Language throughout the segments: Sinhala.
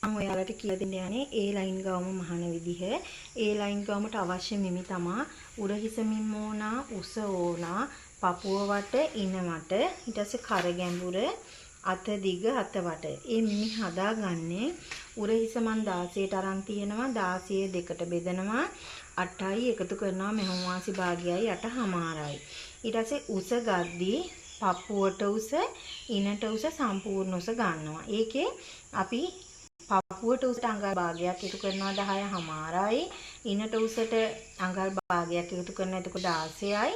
මම ඔයාලට කියලා දෙන්න යන්නේ ඒ ලයින් ගවුම මහන විදිහ. ඒ ලයින් ගවුමට අවශ්‍ය මිමි තමා උරහිස මිම් ඕනා, උස ඕනා, පපුව වට, ඉන වට, ඊට පස්සේ කර ගැඹුර, අත දිග, අත වට. ඒ මිමි හදාගන්නේ උරහිස මං 16ට අරන් තියෙනවා. 16 දෙකට බෙදනවා. 8යි එකතු කරනවා මෙහුම් වාසි භාගයයි 8.5යි. ඊට පස්සේ උස ගද්දී පපුවට උස, ඉනට උස, සම්පූර්ණ උස ගන්නවා. ඒකේ අපි පපුවට උසට අඟල් භාගයක් එකතු කරනවා 10.5යි. ඉනට උසට අඟල් භාගයක් එකතු කරනවා එතකොට 16යි.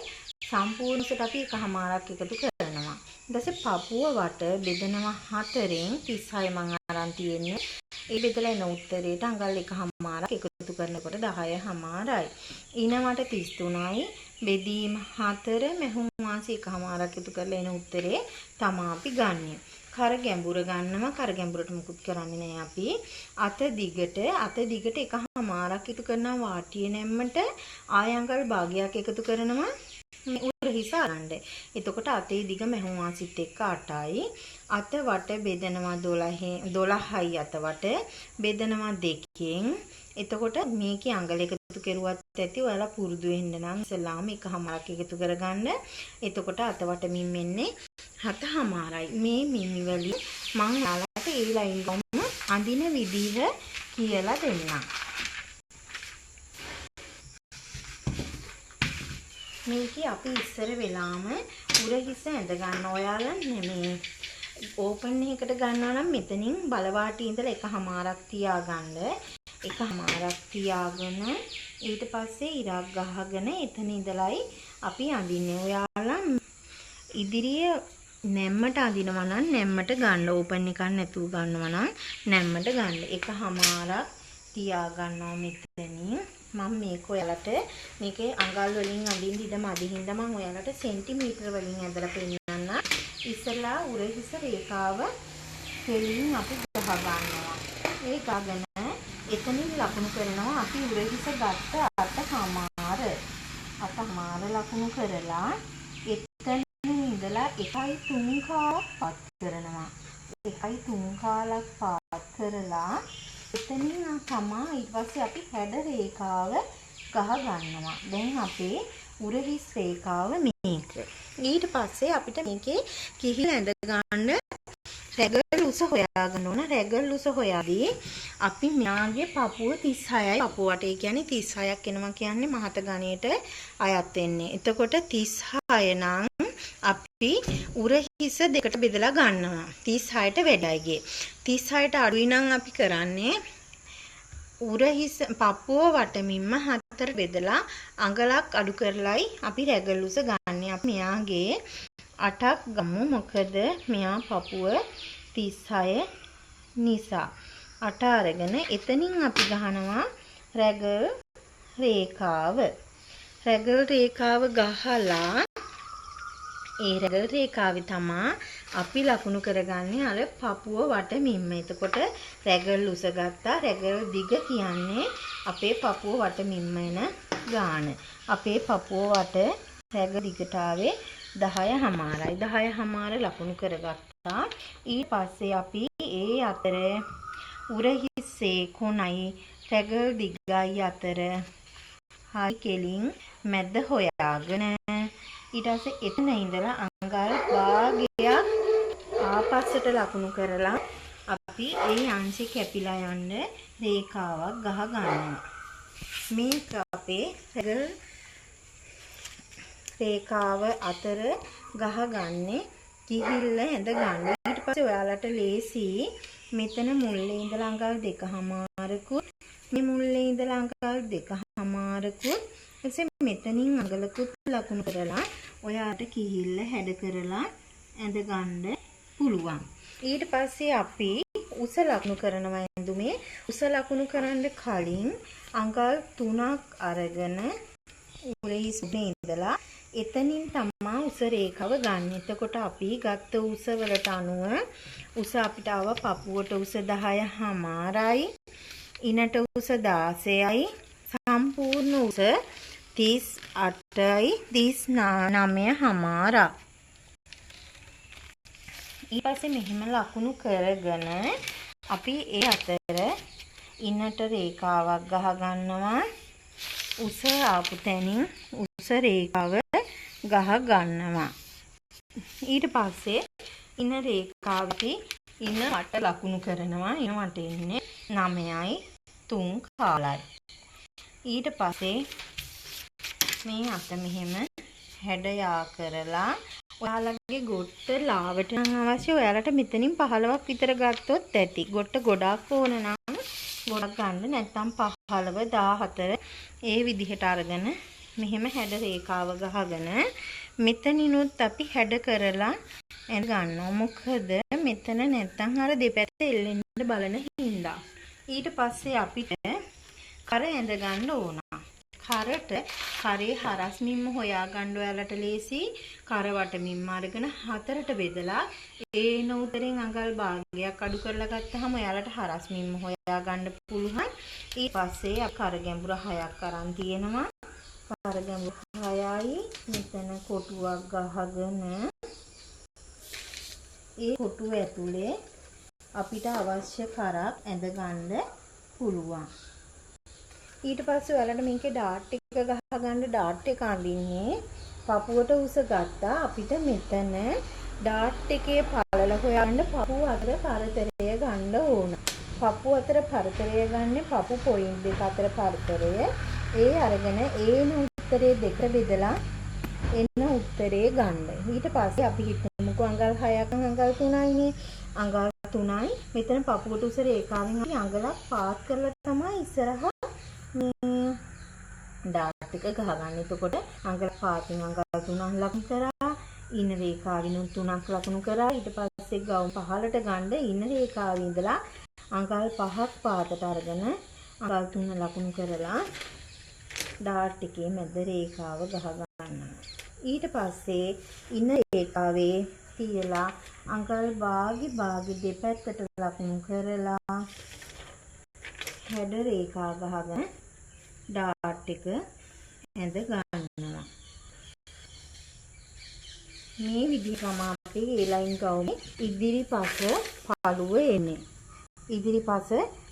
සම්පූර්ණ උසට අපි 1.5ක් එකතු කරනවා. ඊට පස්සේ පපුව වට බෙදනවා 4න් 36 මං අරන් තියෙන්නේ. ඒ බෙදලා එන උත්තරේට අඟල් 1.5ක් එකතු කරනකොට 10.5යි. ඉන වට 33යි. බෙදීම 4 මැහුම් වාසි 1.5ක් එකතු කරලා එන උත්තරේ තමා අපි ගන්නෙ. කර ගැඹුර ගන්නවා. කර ගැඹුරට මුකුත් කරන්නේ නෑ අපි. අත දිගට 1.5ක් එකතු කරනවා වාටිය නැම්මට. ආය අඟල් භාගයක් එකතු කරනවා උරහිස අරන්න. එතකොට අතේ දිග මැහුම් වාසිත් එක්ක 8යි. අත වට බෙදනවා 12යි අත වට බෙදනවා 2කින්. එතකොට මේකේ අඟල එකතු කෙරුවත් ඇති. ඔයාලා පුරුදු වෙන්න නම් ඉස්සෙල්ලාම 1.5ක් එකතු කරගන්න. එතකොට අත වට මින් එන්නේ 7.5යි. මේ මිමි වලින් මං ඔයාලට ඒ ලයින් ගොම්ම අඳින විදිහ කියලා දෙන්නම්. මේකේ අපි ඉස්සර වෙලාම උරහිස ඇඳ ගන්න. ඔයාලා මේ ඕපන් එකකට ගන්නවා නම් මෙතනින් බලවාටි ඉඳලා 1.5ක් තියාගන්න. 1.5ක් තියාගෙන ඊට පස්සේ ඉරක් ගහගෙන එතන ඉඳලයි අපි අඳින්නේ. ඔයාලා ඉදිරිය නැම්මට අඳිනවා නම් නැම්මට ගන්න. ඕපන් එකක් නැතුව ගන්නවා නම් නැම්මට ගන්න. 1.5ක් තියා ගන්නවා මෙතනින්. මම මේක ඔයාලට මේකේ අඟල් වලින් අඳින්න ඉඩ මදි හින්දා මම ඔයාලට සෙන්ටිමීටර වලින් ඇඳලා පෙන්නන්න. ඉස්සෙල්ලා උරහිස රේඛාව කෙලින් අපි ගහ ගන්නවා. ඒ ගහගෙන එතනින් ලකුණු කරනවා අපි උරහිස ගත්ත 8.5. 8.5 ලකුණු කරලා එතන ඉඳලා 1.3 කාලක් පාත් කරනවා. 1.3 කාලක් පාත් කරලා එතනින් තමා ඊට පස්සේ අපි හැඩ රේඛාව ගහ ගන්නවා. දැන් අපේ උරහිස් රේඛාව මේක. ඊට පස්සේ අපිට මේකේ කිහිල ඇඳ ගන්න රැගල් උස හොයාගන්න ඕන. රැගල් උස හොයාදී අපි මෙයාගේ පපුව 36යි පපුවට. ඒ කියන්නේ 36ක් එනවා කියන්නේ මහත ගණයට අයත් වෙන්නේ. එතකොට 36 නම් අපි උරහිස දෙකට බෙදලා ගන්නවා. 36ට වැඩියිගේ. 36ට අඩුයි නම් අපි කරන්නේ උරහිස පපුව වටමින්ම 4 බෙදලා අඟලක් අඩු කරලයි අපි රැගල් උස ගන්නෙ. අපි මෙයාගේ 8ක් ගමු. මොකද මෙයා පපුව 36 නිසා. 8 අරගෙන එතනින් අපි ගහනවා රැගල් රේඛාව. රැගල් රේඛාව ගහලා ඒ රැගල් රේඛාවේ තමා අපි ලකුණු කරගන්නේ අර පපුව වටමින්ම. එතකොට රැගල් උස ගත්තා. රැගල් දිග කියන්නේ අපේ පපුව වටමින්ම එන ගාන. අපේ පපුව වට රැගල් දිගට ආවේ 10.5යි. 10.5 ලකුණු කරගත්තා. ඊට පස්සේ අපි ඒ අතර උරහිස්සේ කොනයි රැගල් දිගයි අතර හරි කෙලින් මැද හොයාගෙන ඊට පස්සේ එතන ඉඳලා අඟල් භාගයක් ආපස්සට ලකුණු කරලා අපි ඒ අංශේ කැපිලා යන්න රේඛාවක් ගහ ගන්නවා. මේක අපේ රැගල් රේඛාව අතර ගහගන්නේ කිහිල්ල ඇඳ ගන්න. ඊට පස්සේ ඔයාලට ලේසි මෙතන මුල්ලේ ඉඳලා අඟල් 2.5කුත් මේ මුල්ලේ ඉඳලා අඟල් 2.5කුත් එසේ මෙතනින් අඟලකුත් ලකුණු කරලා ඔයාට කිහිල්ල හැඩ කරලා ඇඳ ගන්න පුළුවන්. ඊට පස්සේ අපි උස ලකුණු කරනවා ඇඳුමේ. උස ලකුණු කරන්න කලින් අඟල් 3ක් අරගෙන උරහිස් ඉඳලා එතනින් තමා උස රේඛාව ගන්න. එතකොට අපි ගත්ත උස වලට අනුව උස අපිට ආව පපුවට උස 10.5යි, ඉනට උස 16යි, සම්පූර්ණ උස 38යි 39.5. ඊට පස්සේ මෙහෙම ලකුණු කරගෙන අපි ඒ අතර ඉන්නට රේඛාවක් ගහ ගන්නවා. උස ආපු තැනින් උස රේඛාව ගහ ගන්නවා. ඊට පස්සේ ඉන රේඛාවේ ඉන වට ලකුණු කරනවා. ඉන වට එන්නේ 9යි 3 කාලයි. ඊට පස්සේ මේ අත මෙහෙම හැඩ යා කරලා ඔයාලගේ ගොට්ට ලාවට නම් අවශ්‍ය ඔයාලට මෙතනින් 15ක් විතර ගත්තොත් ඇති. ගොට්ට ගොඩක් ඕන නම් ගොඩක් ගන්න, නැත්නම් 15 14 ඒ විදිහට අරගෙන මෙහෙම හැඩ රේඛාව ගහගෙන මෙතනිනුත් අපි හැඩ කරලා ඇඳ ගන්නවා. මොකද මෙතන නැත්නම් අර දෙපැත්ත එල්ලෙන්න බලන හින්දා. ඊට පස්සේ අපිට කර ඇඳ ගන්න ඕන. කරට කරේ හරස් මිම්ම හොයා ගන්න ඔයාලට ලේසි. කර වට මිම්ම අරගෙන හතරට බෙදලා ඒන උතරෙන් අඟල් භාගයක් අඩු කරලා ගත්තාම ඔයාලට හරස් මිම්ම හොයා ගන්න පුළුවන්. ඊට පස්සේ අපි කර ගැඹුර 6ක් අරන් තියෙනවා. කර ගැඹුර 6යි මෙතන කොටුවක් ගහගෙන ඒ කොටුව ඇතුලේ අපිට අවශ්‍ය කරක් ඇඳ ගන්න පුළුවන්. ඊට පස්සේ ඔයාලට මේකේ ඩාට් එක ගහගන්න ඩාට් එක අඳින්නේ පපුවට උස ගත්තා. අපිට මෙතන ඩාට් එකේ පළල හොයන්න පපුව අතර පරතරය ගන්න ඕන. පපුව අතර පරතරය ගන්න පපු පොයින්ට් දෙක අතර පරතරය. ඒ අරගෙන ඒන උත්තරේ දෙක බෙදලා එන උත්තරේ ගන්න. ඊට පස්සේ අපි හිතමුකෝ අඟල් 6ක් අඟල් 3යිනේ. අඟල් 3යි මෙතන පපුවට උස රේඛාවෙන් අපි අඟලක් පාත් කරලා තමයි ඉස්සරහා මේ ඩාට් එක ගහගන්න. එතකොට අඟල පාතින් අඟල් 3ක් ලකුණු කරා, ඉන රේඛාවිනුත් 3ක් ලකුණු කරා. ඊට පස්සේ ගවුම් පහළට ගන්න ඉන රේඛාවේ ඉඳලා අඟල් 5ක් පාතට අරගෙන අඟල් 3 ලකුණු කරලා ඩාට් එකේ මැද රේඛාව ගහ ගන්නවා. ඊට පස්සේ ඉන රේඛාවේ තියලා අඟල් භාගෙ භාගෙ දෙපැත්තට ලකුණු කරලා හැඩ රේඛා ගහගෙන ඩාට් එක ඇඳ ගන්නවා. මේ විදිහ තමයි අපේ ඒ ලයින් ගවුමේ ඉදිරිපස පළුව එන්නේ. ඉදිරිපස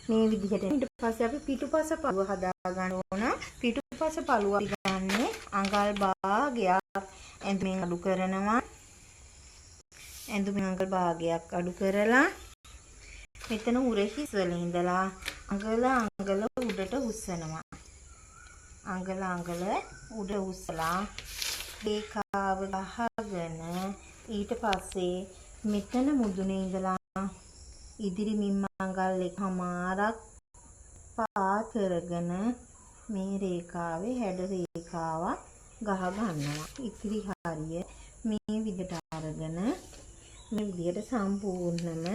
මේ විදිහට. ඊට පස්සේ අපි පිටුපස පළුව හදා ගන්න ඕන. පිටුපස පළුව අපි ගන්නේ අඟල් භාගයක් ඇඳුමින් අඩු කරනවා. ඇඳුමින් අඟල් භාගයක් අඩු කරලා මෙතන උරහිස් වල ඉඳලා අඟල අඟල උඩට උස්සනවා. අඟල අඟල උඩ උස්සලා රේඛාව ගහගෙන ඊට පස්සේ මෙතන මුදුනේ ඉඳලා ඉදිරි මිම්ම අඟල් එකමාරක් පා කරගෙන මේ රේඛාවේ හැඩ රේඛාවක් ගහ ගන්නවා. ඉතිරි හරිය මේ විදිහට අරගෙන මේ විදිහට සම්පූර්ණම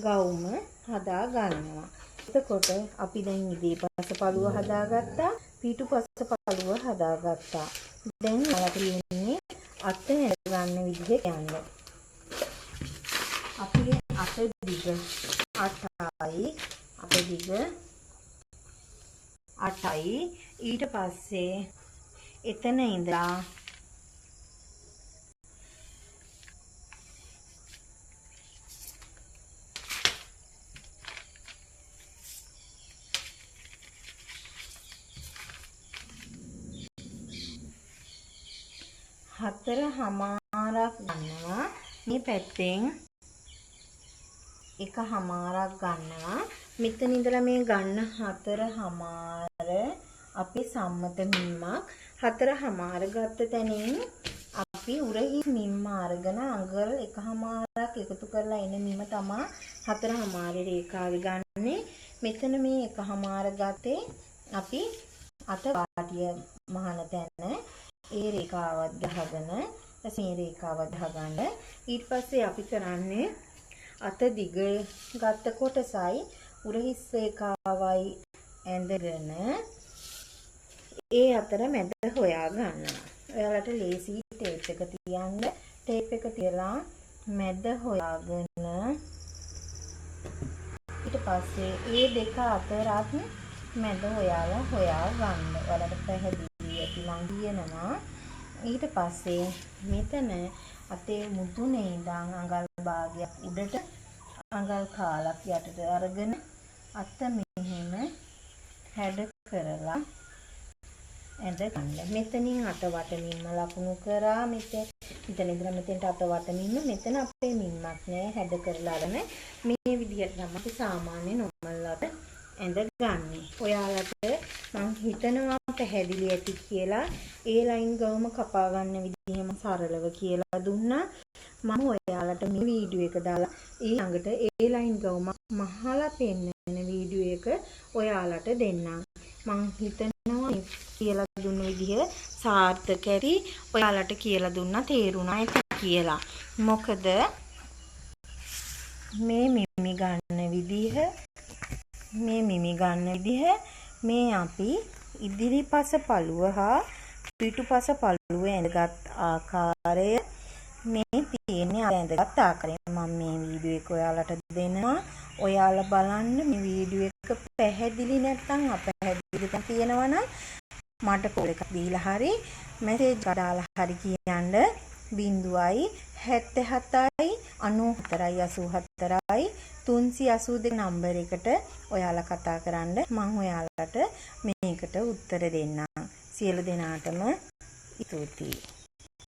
ගවුම හදා ගන්නවා. එතකොට අපි දැන් ඉදිරිපස පළුව හදාගත්තා, පිටුපස පළුව හදාගත්තා. දැන් ඔයාලට තියෙන්නේ අත ඇඳ ගන්න විදිහ කියන්න. අපි අත දිග 8යි, අත දිග 8යි. ඊට පස්සේ එතන ඉඳලා 4.5ක් ගන්නවා. මේ පැත්තෙන් 1.5ක් ගන්නවා. මෙතන ඉඳලා මේ ගන්න 4.5 අපේ සම්මත මිම්මක්. 4.5 ගත්ත තැනින් අපි උරහිස් මිම්ම අරගෙන අඟල් 1.5ක් එකතු කරලා එන මිම තමා 4.5 රේඛාවේ ගන්නෙ. මෙතන මේ 1.5 ගත්තේ අපි අත වාටිය මහන තැන ඒ රේඛාවත් ගහගෙන මේ රේඛාවත් ගහගන්න. ඊට පස්සේ අපි කරන්නේ අත දිග ගත්ත කොටසයි උරහිස් රේඛාවයි ඇඳගෙන ඒ අතර මැද හොයා ගන්නවා. ඔයාලට ලේසි ටේප් එක තියන්න. ටේප් එක තියලා මැද හොයාගෙන ඊට පස්සේ ඒ දෙක අතරත් මැද ඔයාලා හොයා ගන්න. ඔයාලට පැහැදිලි ඇති මං කියනවා. ඊට පස්සේ මෙතන අතේ මුදුනේ ඉඳන් අඟල් භාගයක් උඩට අඟල් කාලක් යටට අරගෙන අත මෙහෙම හැඩ කරලා ඇඳ ගන්න. මෙතනින් අත වටමින්ම ලකුණු කරා. මෙතන මෙතන ඉඳලා මෙතෙන්ට අත වටමින්ම මෙතන අපේ මිම්මක් නෑ, හැඩ කරලා අරන මේ විදිහට තමයි අපි සාමාන්‍ය නෝමල් අත ඇඳ ගන්නෙ. ඔයාලට මං හිතනවා පැහැදිලි ඇති කියලා. ඒ ලයින් ගවුම කපා ගන්න විදිහම සරලව කියලා දුන්නා. මම ඔයාලට මේ වීඩියෝ එක දාලා ඊළඟට ඒ ලයින් ගවුම මහලා පෙන්නන වීඩියෝ එක ඔයාලට දෙන්නම්. මං හිතනවා කියලා දුන්න විදිහ සාර්ථක ඇති. ඔයාලට කියලා දුන්නා තේරුණා ඇති කියලා. මොකද මේ මිමි ගන්න විදිහ, මේ මිමි ගන්න විදිහ, මේ අපි ඉදිරිපස පළුව හා පිටුපස පළුව ඇඳගත් ආකාරය, මේ තියෙන්නේ ඇඳගත් ආකාරය. මම මේ වීඩියෝ එක ඔයාලට දෙනවා. ඔයාලා බලන්න. මේ වීඩියෝ එක පැහැදිලි නැත්නම්, අපැහැදිලි තැන් තියෙනවා නම් මට කෝල් එකක් දීලා හරි මැසේජ් එකක් දාලා හරි කියන්න. 0 77යි 94යි 84යි 382 නම්බර් එකට ඔයාලා කතා කරන්න. මං ඔයාලට මේකට උත්තර දෙන්නම්. සියලු දෙනාටම ස්තුතියි.